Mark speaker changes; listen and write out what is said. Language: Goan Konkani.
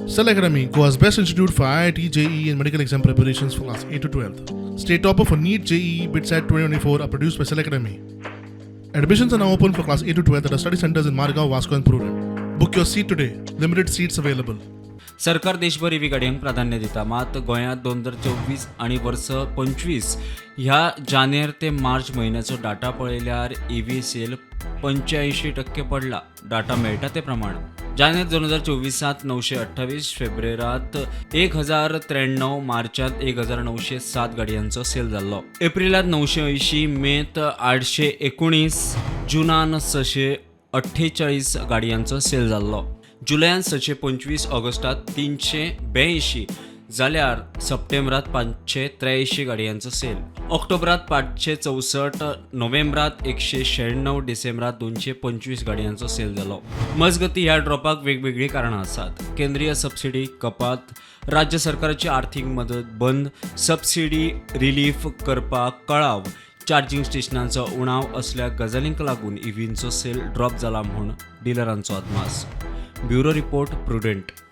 Speaker 1: Cell Academy, Goa's best institute for IIT, JEE, and medical exam preparations for class 8 to 12. State topper for NEET, JEE, BITSAT 2024 are produced by Cell Academy. Admissions are now open for class 8 to 12 at our study centers in Margao, Vasco, and Prudent. Book your seat today. Limited seats available.
Speaker 2: सरकार देशभर ईव्ही गाडयांक प्राधान्य दिता, मात गोंयांत 2024 आनी वर्स 25 ह्या जानेर ते मार्च म्हयन्याचो डाटा पळयल्यार ईव्ही सेल 85% पडला. डाटा मेळटा ते प्रमाण जानेर 2024त 928, फेब्रेरात 1093, मार्चात 1907 गाडयांचो सेल जाल्लो. एप्रिलात 980, मेत 819, जुनान 648 गाडयांचो सेल जाल्लो. जुलयान 625, ऑगस्टात 382, जाल्यार सप्टेंबरात 583 गाडयांचो सेल. ऑक्टोबरात 564, नोव्हेंबरात 196, डिसेंबरात 225 गाडयांचो सेल जालो. मजगती, ह्या ड्रॉपाक वेगवेगळीं कारणां आसात. केंद्रीय सबसिडी कपात, राज्य सरकाराची आर्थीक मदत बंद, सबसिडी रिलीफ करपाक कळाव, चार्जिंग स्टेशनांचो उणाव असल्या गजालींक लागून इव्हींचो सेल ड्रॉप जाला म्हूण डिलरांचो अदमास. Bureau report, Prudent.